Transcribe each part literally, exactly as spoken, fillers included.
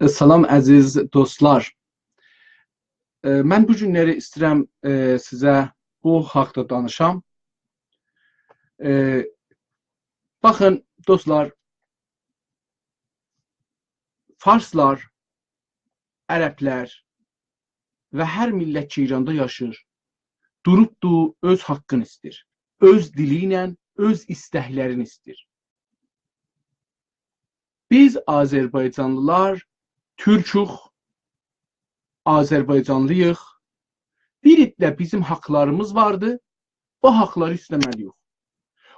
ائ، سلام، عزیز دوستلار. ائ، من بو گونلری ایسته‌ییرم، ائ، سیزه بو حاقدا دانیشام. ائ، باخین، دوستلار، فارسلار، عربلر و هر میللت کی، ایراندا یاشیر، دوروبدو، اؤز حاققینی ایسته‌ییر. اؤز دیلی ایله اؤز ایستکلرینی ایسته‌ییر. بیز آذربایجانلیلار تورکوخ، آذربایجانلی‌ییق. بیر عده بیزیم حاقلاریمیز واردی، او حاقلاری ایسته‌مه‌لی‌ییک.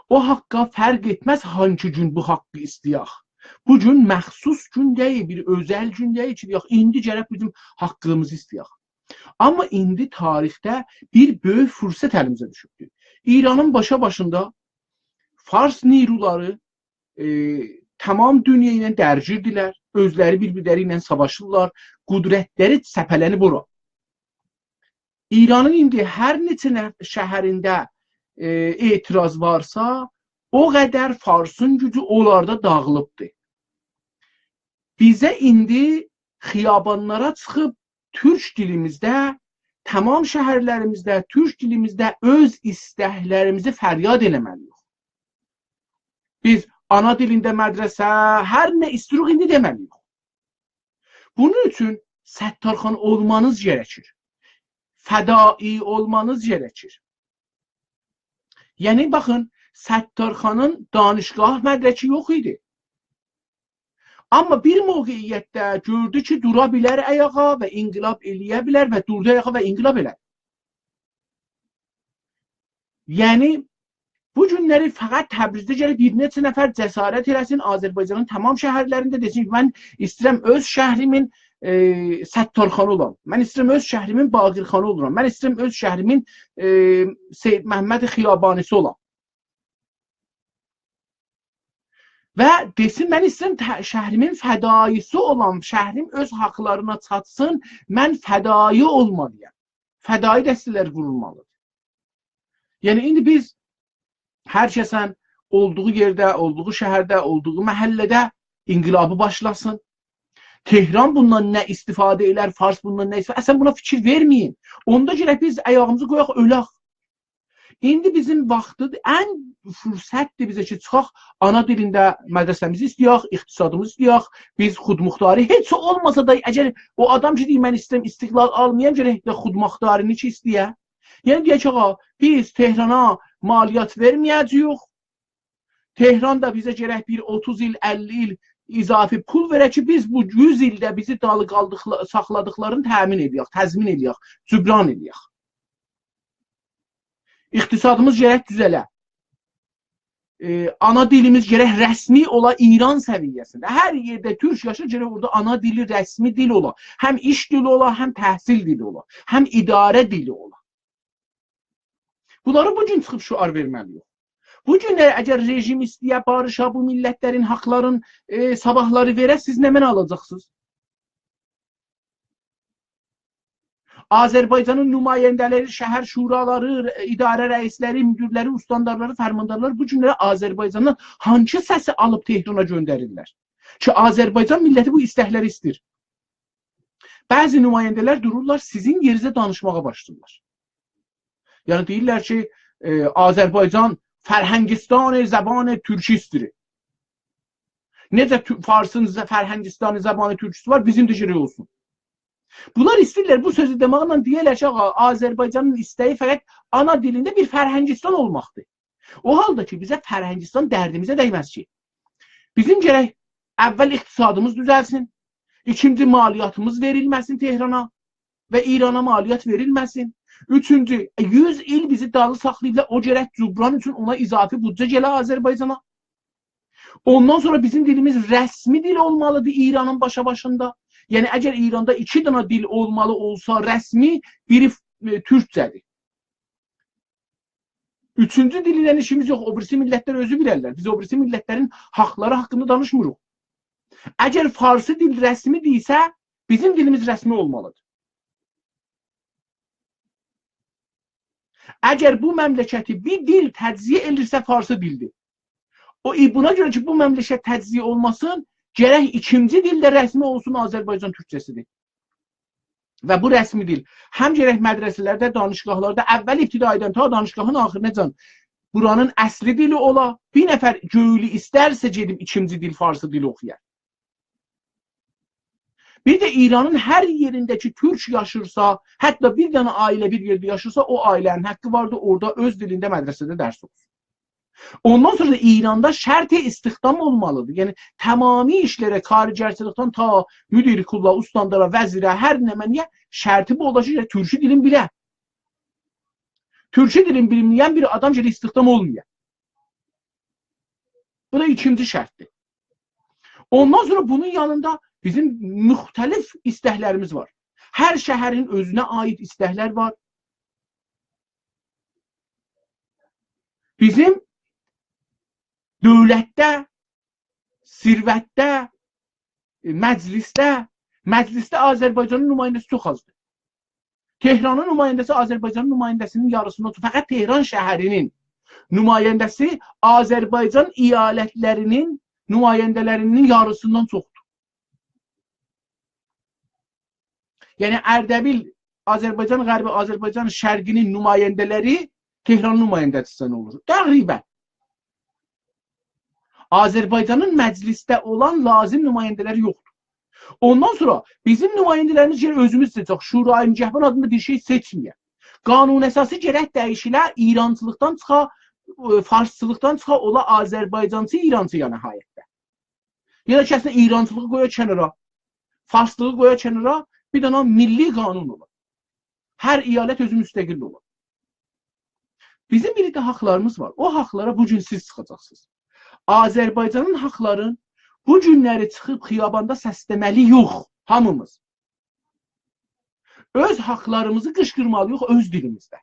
او حاققا فرق ائتمز هانسی گون بو حاققی ایسته‌یک. بو گون مخصوص گون دئییل، بیر اؤزل گون دئییل کی، دئیک، ایندی گرک بیزیم حاققیمیزی ایسته‌یک. آمما ایندی تاریخده بیر بؤیوک فرصت الیمیزه دوشوبدور. ایرانین باشا باشیندا فارس نیرولاری، ائ، تمام دونیا ایله درگیردیلر، اؤزلری بیر-بیرلری ایله ساواشیرلار، قدرتلری سپه‌لنیب اورا. ایرانین ایندی هر نئچه نف-، شهرینده، ائ، اعتراض وارسا، او قدر فارسین گوجو اونلاردا داغیلیبدیر. بیزه ایندی خیابانلارا چیخیب تورک دیلیمیزده، تمام شهرلریمیزده، تورک دیلیمیزده اؤز ایستکلریمیزی فریاد ائله‌مه‌لی‌ییک. بیز آنا دیلینده مدرسه، هر نه ایستیروق ایندی دئمه‌لی‌ییک. بونون اوچون ستارخان اولمانیز گرکیر. فدایی اولمانیز گرکیر. یعنی، باخین، ستارخانین دانشگاه مدرکی یوخ ایدی. آمما بیر موقعیتده گؤردو کی، دورا بیلر آیاغا و انقلاب ائله‌یه بیلر و دوردو آیاغا و انقلاب ائله‌دی. یعنی، بو گونلری فقط تبریزده گرک بیر نئچه نفر جسارت ائله‌سین، آذربایجانین تمام شهرلرینده دئسین کی، من ایسته‌ییرم اؤز شهریمین، ائ، ستارخانی اولام. من ایسته‌ییرم اؤز شهریمین باقرخانی اولام. من ایسته‌ییرم اؤز شهریمین، ائ، سید محمد خیابانی‌سی اولام. و دئسین، من ایسته‌ییرم ته-، شهریمین فدایی‌سی اولام، شهریم اؤز حاقلارینا چاتسین، من فدایی اولمالی‌یام. فدایی دسته‌لر قورولمالیدیر. یعنی، ایندی بیز هر کسن اولدوغو یئرده، اولدوغو شهرده، اولدوغو محله‌ده انقلابی باشلاسین. تهران بوندان نه استفاده ائلر، فارس بوندان نه استفاده، اصلاً بونا فیکیر وئرمه‌یین. اوندا گرک بیز آیاغیمیزی قویاق، اؤلک. ایندی بیزیم واختیدیر، ان فرصتدیر بیزه کی، چیخاق، آنا دیلینده مدرسه‌میزی ایسته‌یک، اقتصادیمیزی ایسته‌یک، بیز خودمختاری، هئچ اولماسا دا، اگر او آدام کی، دئییر، «من ایسته‌ییرم استقلال آلمایام»، گرک ده خودمختاری‌نی کی، ایسته‌یه. یعنی، دئیک کی، آغا، بیز تهرانا مالیات وئرمه‌یه‌جه‌ییک، تهران دا بیزه گرک بیر اوتوز ایل، اللی ایل اضافی پول وئره کی، بیز بو یوز ایلده بیزی دالی قالدیقلا-، ساخلادیقلارینی تأمین ائله‌یک، تضمین ائله‌یک، جبران ائله‌یک. اقتصادیمیز گرک دوزه‌له. ائ، آنا دیلیمیز گرک رسمی اولا ایران سویه‌سینده. هر یئرده تورک یاشیر، گرک اورادا آنا دیلی رسمی دیل اولا. هم ایش دیلی اولا، هم تحصیل دیلی اولا، هم اداره دیلی اولا. بونلاری بو گون چیخیب شعار وئرمه‌لی‌ییک. بو گون اگر رژیم ایسته‌یه باریشا، بو میللتلرین حاقلارین، ائ، صاباحلاری وئره، سیز نمنه آلاجاقسینیز؟ آذربایجانین نماینده‌لری، شهر شورالاری، اداره رئیسلری، مدیرلری، استاندارلاری، فرماندارلاری بو گونلری آذربایجاندان هانسی سسی آلیب تهرانا گؤندریرلر؟ کی، آذربایجان میللتی بو ایستکلری ایسته‌ییر. بعضی نماینده‌لر دورورلار، سیزین یئرینیزه دانیشماغا باشلاییرلار. یعنی دئییرلر کی، ائ، آذربایجان فرهنگستان زبان ترکی‌سی‌دیر. نئجه تو-، فارسین ز-، فرهنگستان زبان ترکی‌سی وار، بیزیم ده گرک اولسون. بونلار ایسته‌ییرلر بو سؤزو دئمکله دئیه‌لر کی، آغا، آذربایجانین ایسته‌یی فقط آنا دیلینده بیر فرهنگستان اولماقدیر. او حالدا کی، بیزه فرهنگستان دردیمیزه دَیمز کی. بیزیم گرک اول اقتصادیمیز دوزلسین، ایکینجی مالیاتیمیز وئریلمه‌سین تهرانا و ایرانا مالیات وئریلمه‌سین. اوچونجو، یوز ایل بیزی دالی ساخلاییبلار، او گرک جبران اوچون اونا اضافی بودجه گله آذربایجانا. اوندان سونرا بیزیم دیلیمیز رسمی دیل اولمالیدیر ایرانین باشا باشیندا. یعنی، اگر ایراندا ایکی دنه دیل اولمالی اولسا رسمی، بیری، ائ، تورکجه‌دیر. اوچونجو دیل ایله ایشیمیز یوخ، او بیریسی میللتلر اؤزو بیلرلر. بیز او بیریسی میللتلرین حاقلاری حاقیندا دانیشمیریق. اگر فارسی دیل رسمی دئییلسه، بیزیم دیلیمیز رسمی اولمالیدیر. اگر بو مملکتی بیر دیل تجزیه ائدیرسه، فارسی دیلدیر. او، ائ، بونا گؤره کی، بو مملکت تجزیه اولماسین، گرک ایکینجی دیل ده رسمی اولسون، آذربایجان تورکجه‌سی‌دیر. و بو رسمی دیل هم گرک مدرسه‌لرده، دانشگاهلاردا، اول ابتدایی‌دن تا دانشگاهین آخیریناجان بورانین اصلی دیلی اولا. بیر نفر گؤیلو ایسترسه گئدیب ایکینجی دیل فارسی دیلی اوخویار. بیر ده ایرانین هر یئرینده کی تورک یاشیرسا، حتی بیر دنه عائله بیر یئرده یاشیرسا، او عائله‌نین حاققی واردیر اورادا اؤز دیلینده مدرسه‌ده درس اوخوسون. اوندان سونرا دا ایراندا شرط استخدام اولمالیدیر. یعنی تمامی ایشلره، کارگرچیلیکدن تا مدیر کلا، استاندارا، وزیره، هر نمنه‌یه شرطی بو اولاجاق کی تورکو دیلین بیله. تورکو دیلین بیلمه‌ین بیر آدام گرک استخدام اولمایا. بو دا ایکینجی شرطدیر. اوندان سونرا بونون یانیندا بیزیم مختلف ایستکلریمیز وار. هر شهرین اؤزونه عایید ایستکلر وار. بیزیم دؤولتده، ثروتده، ائ، مجلسده، مجلسده آذربایجانین نماینده‌سی چوخ آزدیر. تهرانین نماینده‌سی آذربایجانین نماینده‌سی‌نین یاریسیندان چوخ. فقط تهران شهرینین نماینده‌سی آذربایجان ایالتلری‌نین نماینده‌لری‌نین یاریسیندان چوخدور. یعنی اردبیل، آذربایجان غربی، آذربایجان شرقی‌نین نماینده‌لری تهران نماینده‌سی‌دن اولور. تقریباً. آذربایجانین مجلسده اولان لازم نماینده‌لری یوخدور. اوندان سونرا بیزیم نماینده‌لریمیز گرک اؤزوموز سئچک. شورای نگهبان آدیندا بیر شئی سئچمه‌یک. قانون اساسی گرک دییشیله، ایرانچیلیقدان چیخا، ائ، فارسچیلیقدان چیخا، اولا آذربایجانچی، ایرانچی یا نهایتده. یا دا کسین ایرانچیلیغی قویا کنارا، فارسلیغی قویا کنارا، بیر دنه میللی قانون اولا. هر ایالت اؤزو مستقل اولا. بیزیم بیر عده حاقلاریمیز وار. او حاقلارا بو گون سیز چیخاجاقسینیز. آذربایجانین حاقلارین بو گونلری چیخیب خیاباندا سسله‌مه‌لی‌یوخ هامیمیز. اؤز حاقلاریمیزی قیشقیرمالی‌ییق اؤز دیلیمیزده.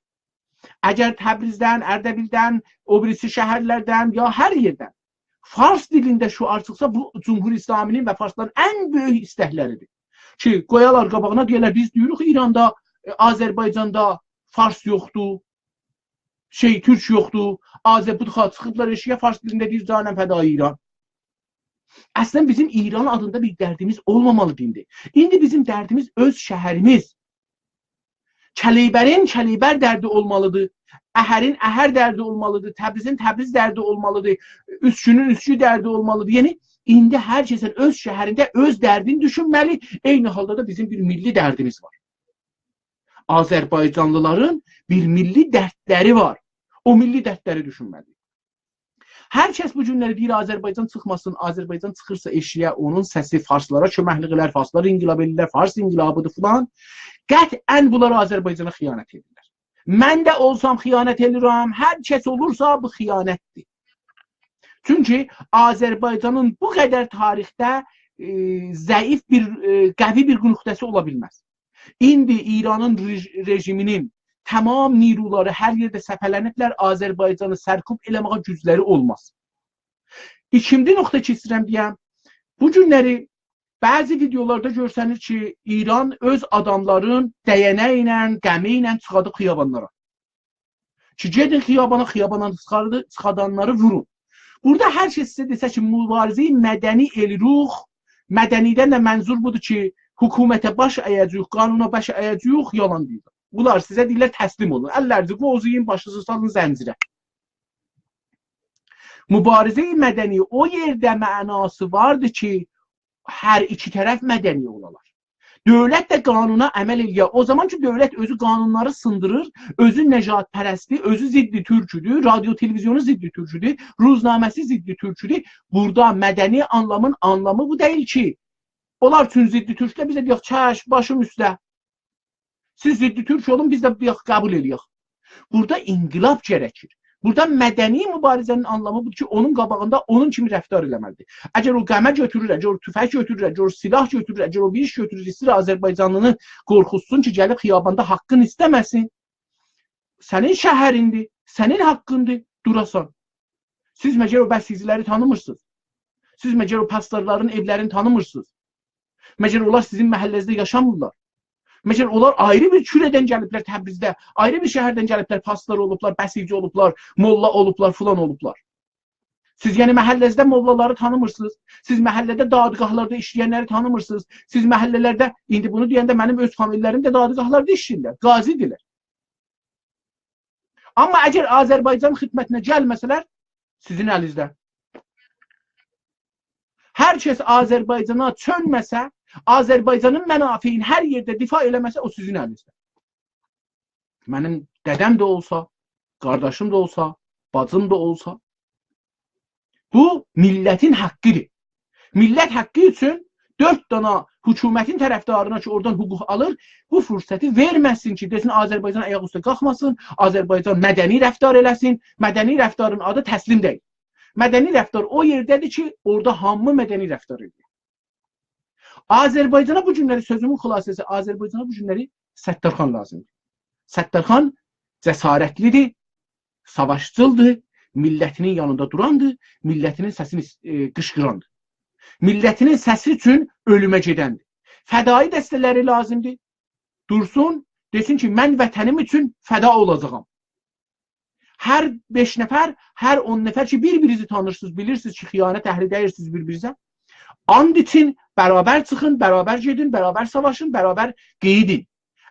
اگر تبریزدن، اردبیلدن، او بیریسی شهرلردن یا هر یئردن فارس دیلینده شعار چیخسا، بو جمهوری اسلامی‌نین و فارسلارین ان بؤیوک ایستکلری‌دیر. کی قویالار قاباغینا، دئیه‌لر: «بیز دئییریک ایراندا، ائ، آذربایجاندا فارس یوخدور، شئی، تورک یوخدور.» آذر-، بو دفعه چیخیبلار ائشیگه، فارس دیلینده دئییر: «جانم فدای ایران.» اصلاً بیزیم ایران آدیندا بیر دردیمیز اولمامالیدیر ایندی. ایندی بیزیم دردیمیز اؤز شهریمیز. کلیبرین کلیبر دردی اولمالیدیر. اهرین اهر دردی اولمالیدیر. تبریزین تبریز دردی اولمالیدیر. اوسکونون اوسکو دردی اولمالیدیر. یعنی ایندی هر کسین اؤز شهرینده اؤز دردینی دوشونمه‌لی. عینی حالدا دا بیزیم بیر میللی دردیمیز وار. آذربایجانلیلارین بیر میللی دردلری وار. او میللی دردلری دوشونمه‌لی. هر کس بو گونلری دئییر آذربایجان چیخماسین، آذربایجان چیخیرسا ائشیگه، اونون سسی فارسلارا کؤمکلیک ائلر، فارسلار انقلاب ائله‌ییرلر، فارس انقلابی‌دیر فلان. قطعاً بونلار آذربایجانا خیانت ائدیرلر. من ده اولسام خیانت ائدیرم، هر کس اولورسا بو خیانتدیر. چونکی آذربایجانین بو قدر تاریخده، ائ، ضعیف بیر، ائ، قوی بیر نقطه‌سی اولا بیلمز. ایندی ایرانین رژ-، رژیمی‌نین تمام نیرولاری هر یئرده سپه‌لنیبلر، آذربایجانی سرکوب ائله‌مه‌یه گوجلری اولماز. ایکینجی نقطه کی ایسته‌ییرم دئیم، بو گونلری بعضی ویدئولاردا گؤرسنیر کی ایران اؤز آداملارین دینه ایله، قمی ایله چیخادیب خیابانلارا. کی گئدین خیابانا، خیاباندان چیخاردی-، چیخادانلاری وورون. بورادا هر کس سیزه دئسه کی مبارزه‌ی مدنی ائله‌ییریک، مدنی‌دن ده منظور بودور کی حکومته باش اَیه‌جه‌ییک، قانونا باش اَیه‌جه‌ییک، یالان دئییر. بونلار سیزه دئییرلر تسلیم اولون، اللرینیزی قووزایین، باشینیزی سالین زنجیره. مبارزه‌ی مدنی او یئرده معناسی واردیر کی هر ایکی طرف مدنی اولالار. دؤولت ده قانونا عمل ائله‌یه. او زامان کی دؤولت اؤزو قانونلاری سیندیریر، اؤزو نژادپرستدیر، اؤزو ضد تورکودور، رادیو تلویزیونو ضد تورکودور، روزنامه‌سی ضد تورکودور، بورادا مدنی آنلامین آنلامی بو دئییل کی اونلار اوچون ضد تورکلر، بیز ده دئیک: «چشم، باشیم اوسته. سیز ضد تورک اولون، بیز ده دئیک، قبول ائله‌یک.» بورادا انقلاب گرکیر. بورادا مدنی مبارزه‌نین آنلامی بودور کی اونون قاباغیندا اونون کیمی رفتار ائله‌مه‌لیدیر. اگر او قمه گؤتورور، اگر او توفک گؤتورور، اگر او سلاح گؤتورور، اگر او بیر ایش گؤتورور، ایسته‌ییر آذربایجانلینی قورخوتسون کی گلیب خیاباندا حاققین ایسته‌مه‌سین، سنین شهریندیر، سنین حاققیندیر دوراسان. سیز مگر او بسیجی‌لری تانیمیرسینیز؟ سیز مگر او پاسدارلارین ائولرینی تانیمیرسینیز؟ مگر اونلار سیزین محله‌نیزده یاشامیرلار؟ مگر اونلار آیری بیر کوره‌دن گلیبلر تبریزده، آیری بیر شهردن گلیبلر، پاسدار اولوبلار، بسیجی اولوبلار، موللا اولوبلار، فلان اولوبلار؟ سیز، یعنی، محله‌نیزده موللالاری تانیمیرسینیز. سیز محله‌ده دادگاهلاردا ایشله‌ینلری تانیمیرسینیز. سیز محله‌لرده، ایندی بونو دئینده منیم اؤز فامیللریم ده دادگاهلاردا ایشله‌ییرلر. قاضی‌دیرلر. آمما اگر آذربایجان خدمتینه گلمه‌سه‌لر، سیزین الینیزده. هر کس آذربایجانا چؤنمه‌سه، آذربایجانین منافعین هر یئرده دفاع ائله‌مه‌سه، او سیزین الینیزده. منیم دده‌م ده اولسا، قارداشیم دا اولسا، باجیم دا اولسا. بو میللتین حاققی‌دیر. میللت حاققی اوچون دؤرد دانا حکومتین طرفدارینا کی، اورادان حقوق آلیر، بو فرصتی وئرمه‌سین کی، دئسین آذربایجان آیاق اوسته قالخماسین، آذربایجان مدنی رفتار ائله‌سین. مدنی رفتارین آدی تسلیم دئییل. مدنی رفتار او یئرده‌دیر کی، اورادا هامی مدنی رفتار ائدیر. آذربایجانا بو گونلری، سؤزومون خلاصه‌سی، آذربایجانا بو گونلری ستارخان لازیمدیر. ستارخان جسارتلی‌دیر، ساواشچیلدیر، میللتینین یانیندا دوراندیر، میللتینین سسینی، ائ، قیشقیراندیر. میللتینین سسی اوچون اؤلومه گئدندیر. فدایی دسته‌لری لازیمدیر. دورسون، دئسین کی، من وطنیم اوچون فدا اولاجاغام. هر بئش نفر، هر اون نفر کی، بیر-بیرینیزی تانیرسینیز، بیلیرسینیز کی، خیانت اهلی دئییرسینیز بیر-بیرینیزه. آند ایچین، برابر چیخین، برابر گئدین، برابر ساواشین، برابر قئییدین.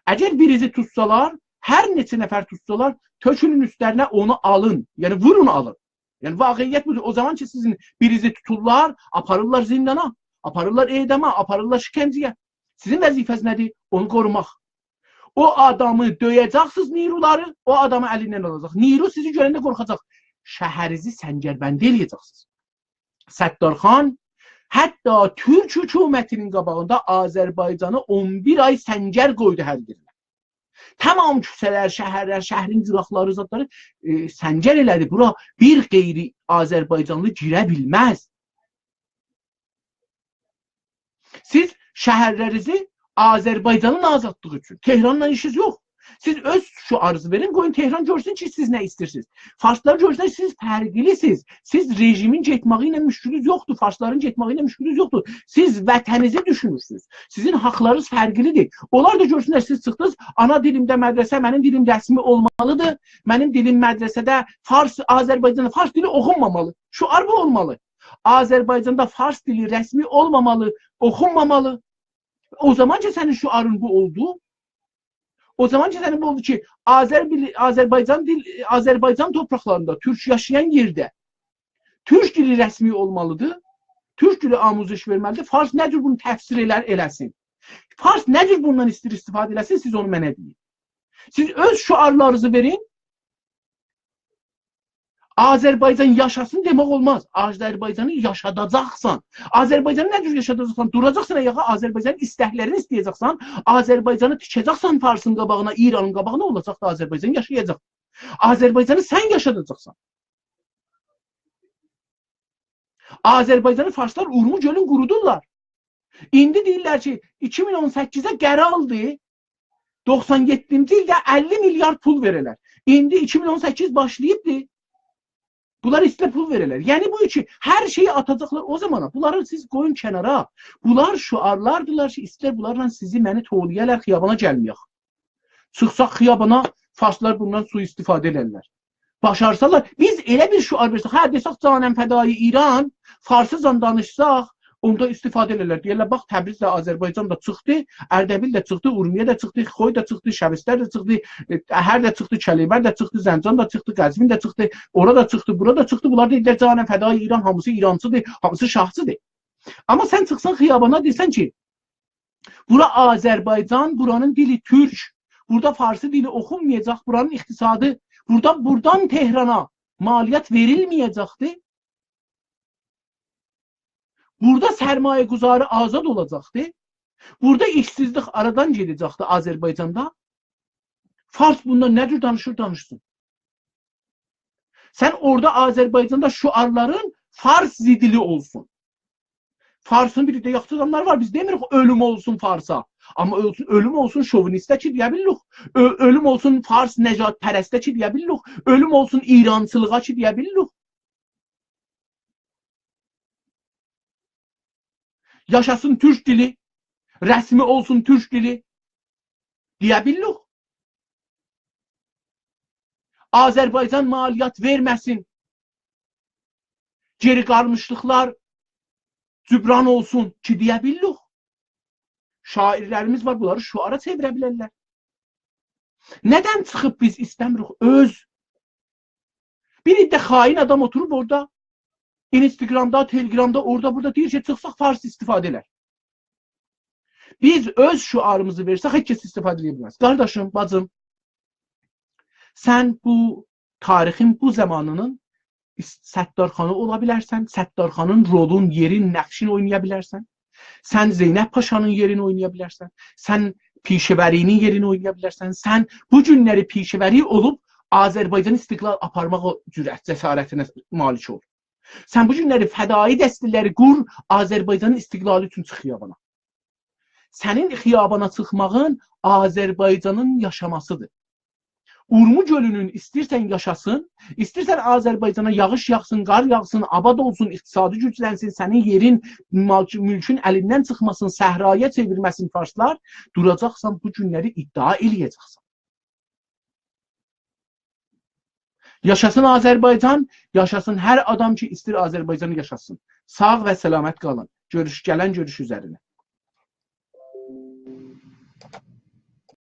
اگر بیرینیزی توتسالار، هر نئچه نفر توتسالار، تؤکولون اوستلرینه، اونو آلین. یعنی، وورون، آلین. یعنی، واقعیت بودور. او زامان کی، سیزین بیرینیزی توتورلار، آپاریرلار زیندانا، آپاریرلار اعداما، آپاریرلار شکنجه‌یه. سیزین وظیفه‌نیز نه‌دیر؟ اونو قوروماق. او آدامی دؤیه‌جکسینیز، نیرولاری، او آدامی الیندن آلاجاق. نیرو سیزی گؤرنده قورخاجاق. شهرینیزی سنگربندی ائله‌یه‌جکسینیز. ستارخان حتی تورک حکومتینین قاباغیندا آذربایجانی اون بیر آی سنگر قویدو هر یئرینه. تمام کوچه‌لر، شهرلر، شهرین قیراقلاری، زادلاری، ائ، سنگر ائله‌دی. بورا بیر غیر آذربایجانلی گیره بیلمز. سیز شهرلرینیزی آذربایجانین آزادلیغی اوچون، تهرانلا ایشینیز یوخ. سیز اؤز شعارینیزی وئرین، قویون تهران گؤرسون کی، سیز نه ایسته‌ییرسینیز. فارسلار گؤرسونلر، سیز فرقلی‌سینیز. سیز رژیمین گئتمه‌یی ایله مشکلونوز یوخدور، فارسلارین گئتمه‌یی ایله مشکلونوز یوخدور. سیز وطنینیزی دوشونورسونوز. سیزین حاقلارینیز فرقلی‌دیر. اونلار دا گؤرسونلر، سیز چیخدینیز، آنا دیلیمده مدرسه، منیم دیلیم رسمی اولمالی‌دیر. منیم دیلیم مدرسه‌ده فارس، آذربایجاندا فارس دیلی اوخونمامالی. شعار بو اولمالی. آذربایجاندا فارس دیلی رسمی اولمامالی، اوخونمامالی. او زامان کی، سنین شعارین بو اولدو، او زامان کی، سنین بو اولدو کی، آذر-، آذربایجان دیل، آذربایجان تورپاقلاریندا، تورک یاشایان یئرده تورک دیلی رسمی اولمالی‌دیر، تورک دیلی آموزش وئرمه‌لی‌دیر. فارس نه جور بونو تفسیر ائلر، ائله‌سین. فارس نه جور بوندان ایسته‌ییر استفاده ائله‌سین، سیز اونو منه دئیین. سیز اؤز شعارلارینیزی وئرین، آذربایجان یاشاسین دئمک اولماز. آذربایجانی یاشاداجاقسان. آذربایجانی نه جور یاشاداجاقسان؟ دوراجاقسان آیاغا، آذربایجانین ایستکلرینی ایسته‌یه‌جکسن، آذربایجانی تیکه‌جکسن فارسین قاباغینا، ایرانین قاباغینا، اولاجاق دا آذربایجان یاشایاجاق. آذربایجانی سن یاشاداجاقسان. آذربایجانی فارسلار اورمو گؤلون قورودورلار. ایندی دئییرلر کی، ایکی مین اون سککیزه قراردی، دوخسان یئددینجی ایلده اللی میلیارد پول وئره‌لر. ایندی ایکی مین اون سککیز باشلاییبدی. بونلار ایسته‌ییر پول وئره‌لر. یعنی بو کی، هر شئیی آتاجاقلار او زامانا. بونلاری سیز قویون کنارا. بونلار شعارلاردیلار کی، ایسته‌ییر بونلارلا سیزی، منی توولایالار، خیابانا گلمه‌یک. چیخساق خیابانا، فارسلار بوندان سوءاستفاده ائلرلر. باشارسالار، بیز ائله بیر شعار وئرسک، هه، دئسک «جانم فدای ایران»، فارسیجان دانیشساق، اوندا استفاده ائلرلر. دئیرلر، «باخ، تبریز ده آذربایجان دا چیخدی، اردبیل ده چیخدی، اورمیه ده چیخدی، خوی دا چیخدی، شبستر ده چیخدی، ائ، اهر ده چیخدی، کلیبر ده چیخدی، زنجان دا چیخدی، قزوین ده چیخدی، اورا دا چیخدی، بورا دا چیخدی.» بونلار دئییرلر، «جانم فدای ایران»، هامیسی ایرانچی‌دیر، هامیسی شاهچی‌دیر. آمما سن چیخسان خیابانا، دئسن کی، بورا آذربایجان، بورانین دیلی تورک، بورادا فارسی دیلی اوخونمایاجاق، بورانین اقتصادی، بورادا، بورادان تهرانا مالیات وئریلمه‌یه‌جکدی. بورادا سرمایه‌گذاری آزاد اولاجاقدی. بورادا ایشسیزلیک آرادان گئده‌جکدی آذربایجاندا. فارس بوندان نه جور دانیشیر، دانیشسین. سن اورادا آذربایجاندا شعارلارین فارس ضدلی اولسون. فارسین بیر ده یاخشی آداملاری وار. بیز دئمیریک اؤلوم اولسون فارسا. آمما اؤلسون، اؤلوم اولسون شووینیسته کی، دئیه بیلیریک. اؤ-، اؤلوم اولسون فارس نژادپرسته کی، دئیه بیلیریک. اؤلوم اولسون ایرانچیلیغا کی، دئیه بیلیریک. یاشاسین تورک دیلی، رسمی اولسون تورک دیلی. دئیه بیلیریک. آذربایجان مالیات وئرمه‌سین. گئری قالمیشلیقلار جبران اولسون کی، دئیه بیلیریک. شاعیرلریمیز وار، بونلاری شعارا چئویره بیلرلر. ندن چیخیب بیز ایسته‌میریک اؤز؟ بیر عده خائن آدام اوتوروب اورادا، اینستاگرامدا، تلگرامدا، اورادا، بورادا دئییر کی، چیخساق فارس استفاده ائلر. بیز اؤز شعاریمیزی وئرسک، هئچ کس استفاده ائده بیلمز. قارداشیم، باجیم، سن بو تاریخین بو زامانینین ایس-، ستارخانی اولا بیلرسن، ستارخانین رولون، یئرین، نقشین اوینایا بیلرسن. سن زینب پاشانین یئرینی اوینایا بیلرسن. سن پیشه‌وری‌نین یئرینی اوینایا بیلرسن. سن بو گونلری پیشه‌وری اولوب آذربایجان استقلال آپارماق او جرأت، جسارتینه مالیک اول. سن بو گونلری فدایی دسته‌لری قور، آذربایجانین استقلالی اوچون چیخ خیابانا. سنین خیابانا چیخماغین آذربایجانین یاشاماسیدیر. اورمو گؤلونون ایسته‌ییرسن یاشاسین، ایسته‌ییرسن آذربایجانا یاغیش یاغسین، قار یاغسین، آباد اولسون، اقتصادی گوجلنسین، سنین یئرین، مال-، مولکون الیندن چیخماسین، صحرایا چئویرمه‌سین فارسلار، دوراجاقسان بو گونلری ادعا ائله‌یه‌جکسن. یاشاسین آذربایجان، یاشاسین هر آدام کی، ایسته‌ییر آذربایجانی یاشاسین. ساغ و سلامت قالین. گؤروش، گلن گؤروش اوزرینه.